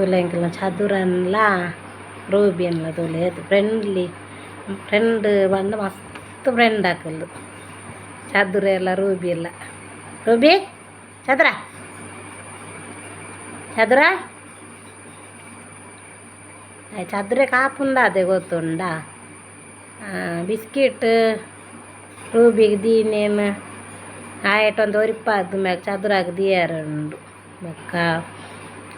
ತೂಲೆ ಎಂಕಲ್ನ ಚದುರನ್ಲ ರೂಬಿಯನ್ಲ ತೂಲೆ friendly friend ಪಂಡ ಮಸ್ತ್ ಫ್ರೆಂಡ್ ಅಕುಲು ಚದುರೆ ಎಲ್ಲ ರೂಬಿ ಎಲ್ಲ. ರೂಬಿ, ಚದುರ, ಚದುರ, ಚದುರೆ ಕಾಪುಂದಾದೆ ಗೊತ್ತುಂಡ. ಬಿಸ್ಕಿಟ್ ರೂಬಿಗೆ ದೀನೇನು ಆಯಟೊಂದು ಒರಿಪಾದ್ ಮ್ಯಾಗ ಚದುರಾಗ ದಿಯರ ಉಂಡು. ಬೊಕ್ಕ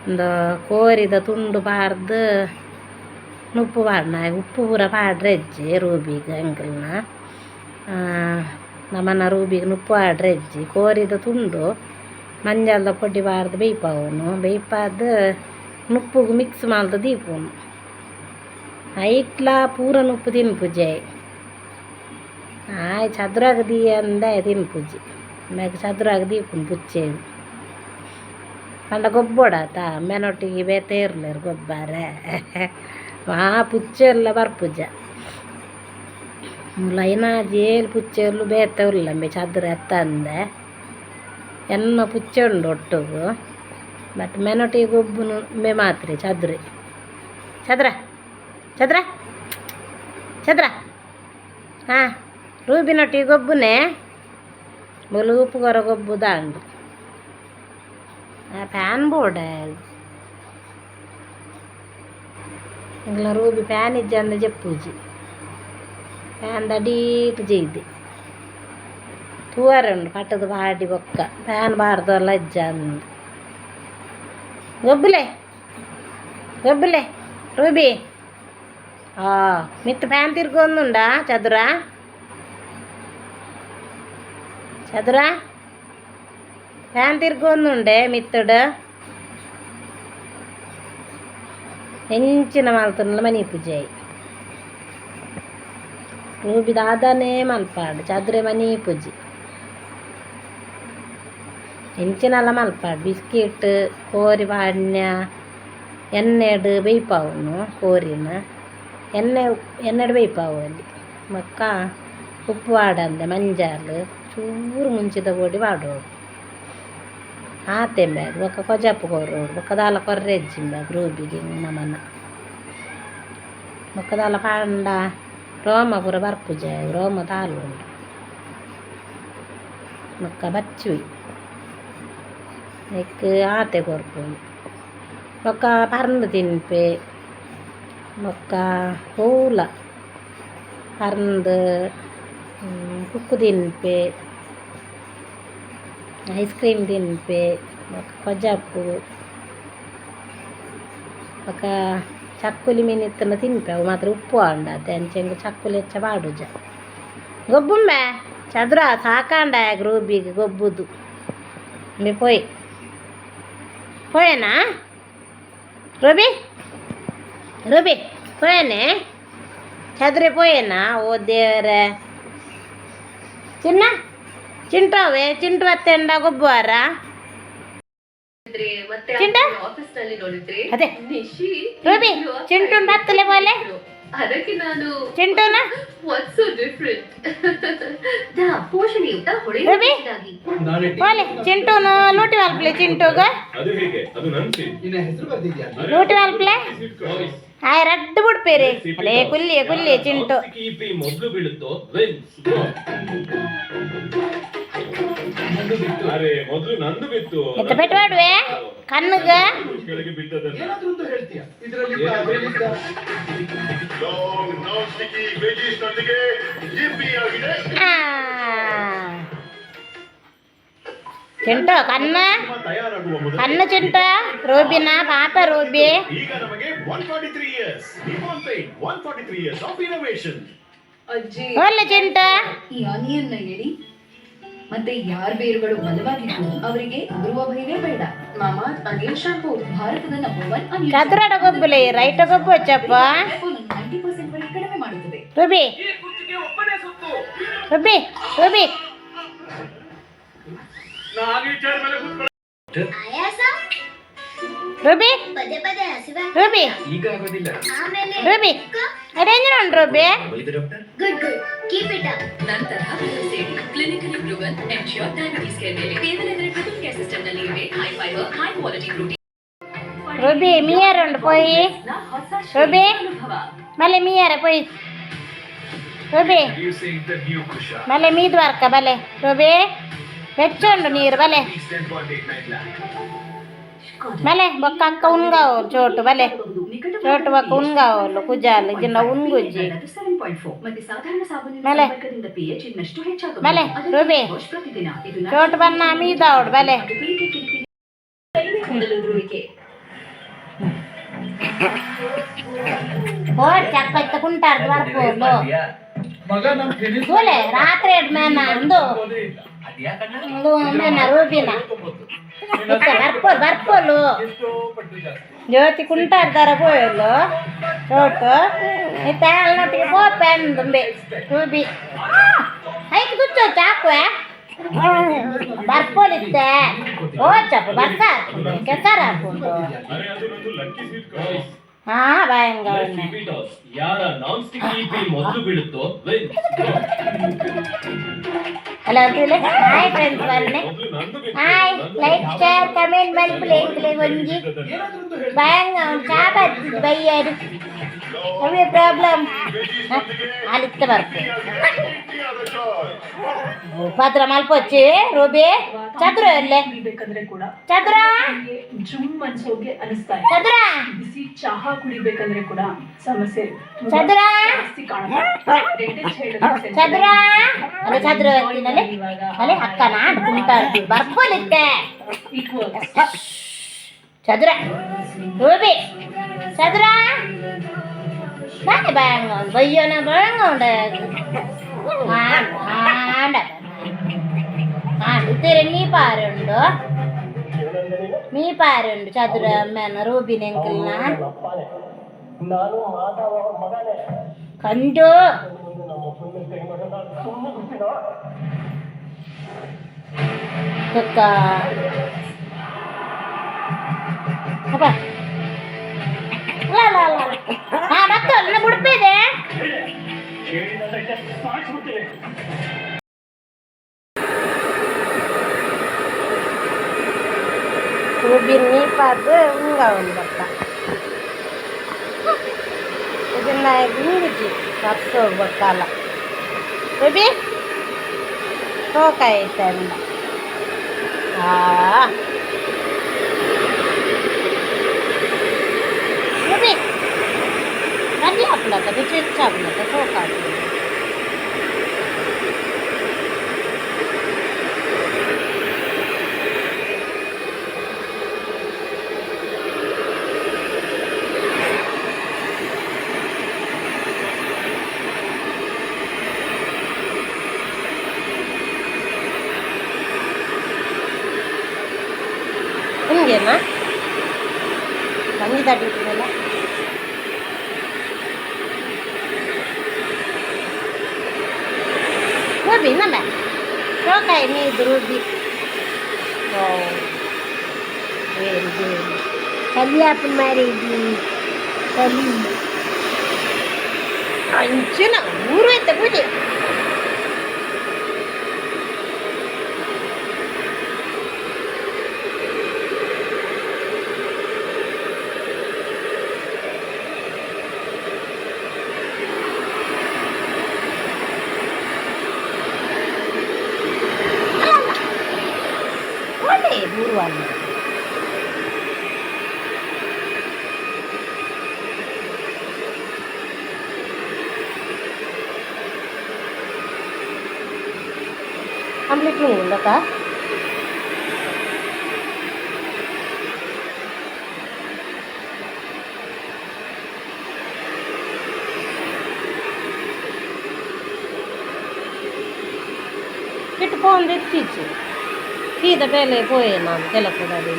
ಒಂದು ಕೋರಿದ ತುಂಡು ಪಾಡ್ದು ನುಪ್ಪು ಪಾಡ್ನ. ಉಪ್ಪು ಪೂರ ಪಾಡ್ರೆ ಇಜ್ಜಿ ರೂಬಿಗೆ. ಎಂಕಲ್ನ ನಮನ ರೂಬಿಗೆ ನುಪ್ಪು ಪಾಡ್ರೆ ಇಜ್ಜಿ. ಕೋರಿದ ತುಂಡು ಮಂಜಲ್ದ ಪೊಡಿ ಪಾಡ್ದು ಬೇಯ್ಪಾವುನು. ಬೇಯ್ಪಾದ್ ನುಪ್ಪುಗು ಮಿಕ್ಸ್ ಮಲ್ತ್ ದೀಪುನು. ಐಟ್ಲ ಪೂರ ನುಪ್ಪು ತಿನ್ಪುಜೆ. ಆಯ್ ಚದುರಾಗ ದೀಯಂದೆ ತಿನ್ಪುಜಿ. ಮ್ಯಾಗ ಚದುರಾಗ ದೀಪುನು ಪುಚ್ಚೆಗ್ ಪಂಡ ಗೊಬ್ಬೊಡಾತ. ಮೆನೊಟ್ಟಿಗೆ ಬೇತೆ ಇರ್ಲೇರು ಗೊಬ್ಬಾರೆ. ವಾ ಪುಚ್ಚೆಲ್ಲ ಬರ್ಪುಜ ಮೂಲು. ಐನಾಜಿ ಏಲ್ ಪುಚ್ಚೆಲು ಬೇತೆ ಉಲ್ಲಂಬೆ. ಚದುರ ಅತ್ತಂದೆ ಎನ್ನ ಪುಚ್ಚೆ ಉಂಡು ಒಟ್ಟುಗು. ಬಟ್ ಮೆನೊಟ್ಟಿಗೆ ಗೊಬ್ಬುನು ಉಂಬೆ ಮಾತ್ರೆ. ಚದುರೆ, ಚದ್ರ, ಚದ್ರ, ಚದ್ರ. ಹಾಂ, ರೂಬಿನೊಟ್ಟಿಗೆ ಗೊಬ್ಬುನೆ. ಬೊಲೂಪು ಕೊರ ಗೊಬ್ಬುದಾಂಡು. ಆ ಫ್ಯಾನ್ ಬೋರ್ಡ್ ಎಂಕ್ಲ ರೂಬಿ ಫ್ಯಾನ್ ಇಜ್ಜಂದೆ ಜೆಪ್ಪುಜಿ. ಫ್ಯಾನ್ ದಡೀಟ್ ಜೈದೆ ತೂವರೆ ಉಂಡು. ಪಟ್ಟದ ಪಾಡಿ ಬೊಕ್ಕ ಫ್ಯಾನ್ ಬಾರ್ದಲ್ಲ ಇಜ್ಜಂದು. ಗೊಬ್ಬುಲೆ, ಗೊಬ್ಬುಲೆ ರೂಬಿ. ಆ ಮಿತ್ತು ಫ್ಯಾನ್ ತಿರ್ಗೊಂದುಂಡಾ? ಚದುರ, ಚದುರ, ಫ್ಯಾನ್ ತಿರ್ಗೊಂದುಂಡೆ ಮಿತ್ತುಡು. ಎಂಚಿನ ಮಲ್ತುಂಡಲ ಮನಿಪುಜೈ. ರೂಬಿ ದಾದನೇ ಮಲ್ಪಾಡು, ಚದುರೆ ಮನಿಪುಜಿ. ಎಂಚಿನಲ ಮಲ್ಪಾಡು. ಬಿಸ್ಕಿಟ್ ಕೋರಿ ಪಾಡ್ನ ಎಣ್ಣೆಡ್ ಬೇಯ್ಪಾವುನು. ಕೋರಿನ ಎಣ್ಣೆ ಎಣ್ಣೆಡ್ ಬೇಯ್ಪಾವೊಲಿ. ಬೊಕ್ಕ ಉಪ್ಪು ಪಾಡಂದೆ ಮಂಜಲ್ ಚೂರು ಮುಂಚಿದ ಪೊಡಿ ಪಾಡೊಡು, ಆತೆ ಇಂಬ್ಯಾಗ್. ಬೊಕ್ಕ ಕೊಜಪು ಕೊರೊಡು. ಬೊಕ್ಕ ದಾಲ ಕೊರ್ರೆ ಇಜ್ಜಿ ಇಂಬ್ಯಾಗ್ ರೂಬಿಗೆ ನಮನ. ಬೊಕ್ಕ ದಾಲ ಪಾಂಡ ರೋಮ ಪೂರ ಬರ್ಪುಜಿ, ರೋಮ ತಾಲುಂಡು. ಬೊಕ್ಕ ಬಚ್ಚುವಿ ಐಕ್ ಆತೆ ಕೊರ್ಪುನು. ಬೊಕ್ಕ ಪರ್ಂದ್ ತಿನ್ಪೆ. ಬೊಕ್ಕ ಒವ್ಲ ಪರ್ಂದ್, ಕುಕ್ಕು ತಿನ್ಪೆ, ಐಸ್ ಕ್ರೀಮ್ ತಿನ್ಪೆ. ಬೊಕ್ಕ ಕೊಜಪು, ಬೊಕ್ಕ ಚಕ್ಕುಲಿ ಮೀನು ಇತ್ತಂಡ ತಿನ್ಪೆ. ಅವು ಮಾತ್ರ ಉಪ್ಪು ಆಂಡ ಅತೆ. ಅಂಚ ಎಂಕ್ ಚಕ್ಕುಲಿ ಹೆಚ್ಚ ಪಾಡುಜ. ಗೊಬ್ಬುಂಬೆ ಚದುರ. ಸಾಕಾಂಡ ರೂಬಿಗೆ ಗೊಬ್ಬುದು. ಇಂಬೆ ಪೋಯ್ ಪೋಯನಾ? Ruby, Ruby ಪೋಯನೆ? ಚದುರೆ ಪೋಯನಾ? ಓ ದೇವರೇ! ಚಿನ್ನ, ಚಿಂಟುವೆ, ಚಿಂಟು ಬತ್ತೆಂಡ ಗೊಬ್ಬುವಾರ? ಮತ್ತೆ ಚಿಂಟ? ಆಫೀಸ್ ನಲ್ಲಿ ನೋಡಿದ್ರೆ ಅದೇ. ನಿಶಿ ರೂಬಿ, ಚಿಂಟುನ್ ಬತ್ತಲೆ ಬೋಲೆ. ಅದಕ್ಕೆ ನಾನು ಚಿಂಟುನ. ವಾಟ್ಸ್ ಸೋ ಡಿಫರೆಂಟ್ ಪೋಷಣೆಯುಕ್ತ ರೂಬಿ? ಹೊಳೆಯುವ ಬೋಲೆ ಚಿಂಟುನು. ಲೂಟಿ ಮಲ್ಪಲೆ ಚಿಂಟುಗ. ಅದು ಹೇಗೆ? ಅದು ನನ್ ಸೀಟ್. ನಿನ್ನ ಹೆಸರು ಬರ್ದಿದ್ಯಾ? ಲೂಟಿ ಮಲ್ಪಲೆ. ಆಯ್ ರಡ್ಡು ಬಿಡ್ಪೇರಿ. ಅಲೇ ಕುಲ್ಲಿ ಕುಲ್ಲಿ ಚಿಂಟು. ಇಪಿ ಮೊದಲು ಬೀಳುತ್ತೋ ವಿನ್ಸ್. ಅರೆ, ಮೊದಲು ನಂದು ಬಿತ್ತು. ಎತ್ತ ಪೆಟ್ಟು ಮಾಡುವೆ ಕಣ್ಣುಗ. ಕೆಳಗೆ ಬಿದ್ದದನ್ನ. ಏನಾದ್ರೂ ಒಂದು ಹೇಳ್ತೀಯ, ಇದರಲ್ಲಿ ಅದರಲ್ಲಿದ್ದ. ಲಾಂಗ್ ನಾನ್ ಸ್ಟಿಕ್ಕಿ ವೆಜೀಸ್ ನೊಂದಿಗೆ ಜಿಪಿ ಆಗಿದೆ. ಆ. ಚಿಂಟು ಕಣ್ಣ. ತಯಾರಾಗುವ ಮೊದಲು ಕಣ್ಣು ಚಿಂಟು ರೂಬಿನ ಪಾಪ ರೂಬಿ. ಈಗ ನಮಗೆ 143 years. Nippon Paint, 143 years of innovation. ಅಜ್ಜಿ. ಒಲ್ಲೆ ಚಿಂಟು. ಈ ಆನಿಯನ್ ನ ಎಳಿ ಮತ್ತೆ ಯಾರ್ ಬೇರುಗಳು ಬಲವಾಗಿದ್ದು ಅವರಿಗೆ ಉದುರುವ ಭಯವೇ ಬೇಡ. ಮಾಮಾ ಅನಿಯನ್ ಶಾಂಪೂ. ಭಾರತದ ನಂಬರ್ ಒನ್ ಅನಿಯನ್. ಚದುರಡ ಗೊಬ್ಬುಲೆ. ರೈಟ ಗೊಬ್ಬು వచ్చಪ್ಪ. 90% ವರೆಗೆ ಕಡಿಮೆ ಮಾಡುತ್ತದೆ. Ruby, Ruby, Ruby. ನಾನು ಈ ಚೇರ್ ಮೇಲೆ ಕೂತ್ಕೊಳ್ಳ ಆಯಾಸ. ರೂಬಿ. ಪದೇ ಪದೇ ಹಸಿವೆ. ರೂಬಿ. ಈಗ ಆಗೋದಿಲ್ಲ. ಆಮೇಲೆ. ರೂಬಿ, ಅದೇನು Ruby? Good, good, keep it up. ನಂತರ clinically proven Ensure diabetes care ಮೇಲೆ ಕೇವಲ ಇದರ ಟ್ರಿಪಲ್ ಕೇರ್ ಸಿಸ್ಟಮ್ ನಲ್ಲಿ ಇವೆ high fiber, high quality protein. ರುಬಿ ಮೀಯರುಂಡು ಪೋಯಿ. ಹೊಸ ರುಬಿ. ಅನುಭವ. ಬಲೆ ಮೀಯರ ಪೋಯಿ ರುಬಿ. Introducing the new Kusha. ಬಲೆ ಮೀದ್ವಾರ್ಕ ಬಲೆ ರುಬಿ, ಬೆಚ್ಚುಂಡು ನೀರು ಬಲೆ. Rupees 10.89 lakh. ಬಲೆ ಬೊಕ್ಕ ಅಕ್ಕ ಉನ್ಗಾವು ಚೋಟು ಬಲೆ. ಚೋಟು ಬೊಕ್ಕ ಉನ್ಗಾವಲು ಕುಜಾಲ್ ಇಜ್ಜಿಂಡ ಉನ್ಗುಜ್ಜಿ. 7.4 ಮತ್ತೆ ಸಾಧಾರಣ ಸಾಬೂನಿನ ಮೇಲೆ. ಸಂಪರ್ಕದಿಂದ ಪಿಎಚ್ ಇನ್ನಷ್ಟು ಹೆಚ್ಚಾಗಬಹುದು. ಮೇಲೆ, ಅದಕ್ಕೆ ರೂಬಿ. ವಾಶ್ ಪ್ರತಿದಿನ. ಇದು ಚೋಟು ಬನ್ನ ಮೀದಾವಡು ಬಲೆ. ಮತ್ತು ತುರಿಕೆ ಕಿರಿಕಿರಿ ಕಡಿಮೆ ಕೂದಲುದುರುವಿಕೆ. ಓ ಚಕ್ಕ ಇತ್ತ ಕುಂಟಾರ್ದು ಬರ್ಪೋಲು. ಮಗ ನಮ್ ಟೆನ್ನಿಸ್ ತೂಲೆ ರಾತ್ರಿ ಮೇನ ಅಂದು ಅಂದು ಮೇನ ರೂಬಿನ ಇತ್ತ ಬರ್ಪೋಲು ಬರ್ಪೋಲು. ಎಷ್ಟೋ ಪಟ್ಟು ಜಾಸ್ತಿ. ಜ್ಯೋತಿ ಕುಂಟಾಡ್ದಾರ ಪೋಯಲ್ಲು ಚೋಟು ಇತ್ತ ಅಲ್ನೊಟ್ಟಿಗೆ ಪೋಪೆ ಅಂದುಂಬೆ ರೂಬಿ. ಐಕ್ ತುಚ್ಚೋ ಚಾಕುವೆ ಬರ್ಪೋಲಿತ್ತೆ. ಓ ಚಪ್ಪ ಬರ್ಸ ಕೆಸರ ಹಾಕೊಂಡು. ಅರೆ, ಅದು ನಂದು ಲಕ್ಕಿ ಸೀಟ್. ಹಾ ಬಾಯಂಗ ಅವನ್ನೆ. ಯಾರ ನಾನ್ ಸ್ಟಿಕ್ ಮೊದಲು ಬೀಳುತ್ತೋ ವಿನ್ಸ್. ಅಲ್ಲ ಅಂತಿಲ್ಲ. ಹಾಯ್ ಫ್ರೆಂಡ್ಸ್, ಬನ್ನಿ. ಮೊದಲು ನಂದು ಬಿತ್ತು. ಹಾಯ್, ಲೈಕ್ ಶೇರ್ ಕಮೆಂಟ್ ಮಲ್ಪುಲೆ ಎಂಕ್ಲೆ ಒಂಜಿ. ಏನಾದ್ರೂ ಒಂದು ಹೇಳಿ. ಬಾಯಂಗ ಅವ್ನು ಚಾ ಬತ್ತಿದ್ ಬೈಯಾರು ಅವೇ ಪ್ರಾಬ್ಲಮ್ ಅಲ್ಲಿತ್ತ ಬರ್ಪೆ. ಉಪದ್ರ ಮಲ್ಪೊಚ್ಚಿ ರೂಬಿ. ಚದುರ ಎಲ್ಲೆ? ಕುಡಿಬೇಕಂದ್ರೆ ಕೂಡ ಚದುರ. ನಿಮ್ಗೆ ಜುಮ್ ಅನ್ಸೋಗೆ ಅನಿಸ್ತಾ ಇದೆ. ಚದುರ. ಬಿಸಿ ಚಹಾ ಕುಡಿಬೇಕಂದ್ರೆ ಕೂಡ ಸಮಸ್ಯೆ ತುಂಬಾ ಚದುರ. ಜಾಸ್ತಿ ಕಾಣುತ್ತೆ. ಡೆಂಟಿಸ್ಟ್ ಹೇಳಿದ್ರು sensitive. ಚದುರ ಅಲ್ಲ, ಚದುರ ಅಂತೀನಲ್ಲಿ ಅಲ್ಲೇ ಅಕ್ಕ ನಾನು ಕುಂಟಾಡ್ತಿ ಬರ್ಪೋಲಿತ್ತೆ. It works. ಚದುರ ರೂಬಿ ಚದುರ ನಾನೇ ಬಾಯಂಗ ಬಯ್ಯೋನ ಬಾಯಂಗ ಉಂಡ ಆಂಡ ಆಂಡ ಇತ್ತೀರ ನೀ ಪಾರುಂಡು ಮೀ ಪಾರುಂಡು ಚದುರ ಮೇನ ರೂಬಿನ ಎಂಕಲ್ನ ಕಂಡು ಕಕ್ಕ ಅಪ್ಪ ಅಲ್ಲ ಅಲ್ಲ ಅಲ್ಲ ಅಲ್ಲ. ಹಾ ಮತ್ತು ನನ್ನ ಉಡುಪಿದೆ. ರೂಬಿನ ನೀಪಾದ ಉಂಗ ಉಂಡಪ್ಪ ಇದನ್ನ ಹಿಂಗುಜಿ ಬರ್ಸೋ ಬಕ್ಕಾಲ ರೂಬಿ ಸೋಕಾಯ್ತಂದ. ಆ ರೂಬಿ ಬನ್ನಿ ಹಾಕ್ಲತ್ತ ಬಿಚ್ಚು ಹೆಚ್ಚು ಹಾಕ್ಲತ್ತ ಸೋಕಾಗ್ತದೆ. ನಿಮಗೇನಾ ಬಂಗಿ ದಾಟಿಟ್ಟಿರಲ್ಲ. ರೂಬಿ ನಮ್ಮ ಸೋಕಾಯಿ ನೀರು ರೂಬಿ. ಓ ವೇರಿ ವೇರಿ ಕಲ್ಯಾಪನ ಮಾರಿ ಕಲಿ ಅಂಚಿನ ಊರು ಎತ್ತ ಪೂಜೆ. ಒಳ್ಳೆ ಊರು ಅಲ್ಲ. ಕಂಪ್ಲೀಟ್ ಉಂಡಕ್ಕ ಇಟ್ಟು ಪೋಂದು ಎತ್ತಿಚ್ಚು ಸೀದಾ ಬೇಲೆ ಪೋಯೆ ನಾನು ಕೆಲಸದಲ್ಲಿ.